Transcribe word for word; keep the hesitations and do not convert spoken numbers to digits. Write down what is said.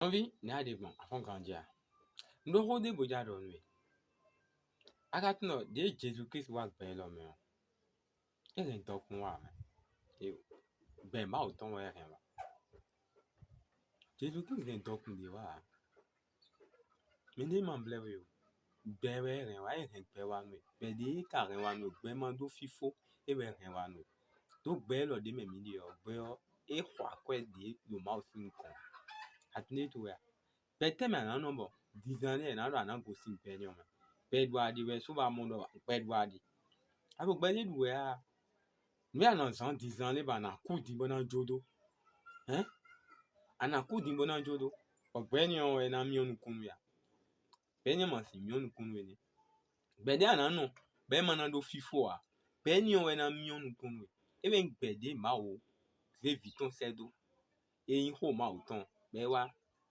Nɔví, nɛ̌ a ɖe gbɔn? Afɔ́n ganjí a? Un ɖó xó ɖěbǔ ja ɖɔ nú we. A ka tunwun ɖɔ ɖěe Jezu Klísu wá gbɛ élɔ́ mɛ ɔ́, é hɛn dɔkun wá mɛ. Gbɛ Mawu tɔn wɛ é hɛn wá. Jezu Klísu hɛn dɔkun ɖě wá ǎ. Mɛɖé ma blɛ́ we o. Gbɛ wɛ é hɛn wá, é hɛn gbɛ wá nú we. Gbɛ ɖě é ka hɛn wá nú we, gbɛ ma ɖó fífó, é wɛ é hɛn wá nú we. Ɖó gbɛ élɔ́ ɖě mɛ mǐ ɖe ɔ́, gbɛ ɔ́, é xɔ akwɛ́ ɖě ɖo Mawu sín nukɔn. Atín ɖé towe a? Gbɛ tɛ́ mɛ a nǎ nɔ bɔ dizan lɛ́ɛ è nǎ ɖɔ a nǎ gosín gbɛ énɛ́ ɔ́ mɛ? Gbɛ ɖu aɖi wɛ sú ba mɔ ɖɔ gbɛ ɖu aɖi. Abo gbɛ ɖé ɖu wɛ a? Nǔ e a nɔ zǎn dizan lɛ́ɛ ba a nǎ kú din bó ná jó dó. Hɛ̌n? A nǎ kú din bó ná jó dó. Bɔ gbɛ énɛ́ ɔ́ wɛ ná myɔ nukún nú we a? Gbɛ énɛ́ ma sixú myɔ nukún nú we nɛ́. Gbɛ ɖé a nǎ nɔ bɔ é ma ná ɖó fífó ǎ. Gbɛ énɛ́ ɔ́ wɛ ná myɔ nukún nú we. É wɛ nyí gbɛ ɖě Mawu zé vǐ tɔn sɛ́ dó. É nyí xó Mawu tɔn, bɔ é wá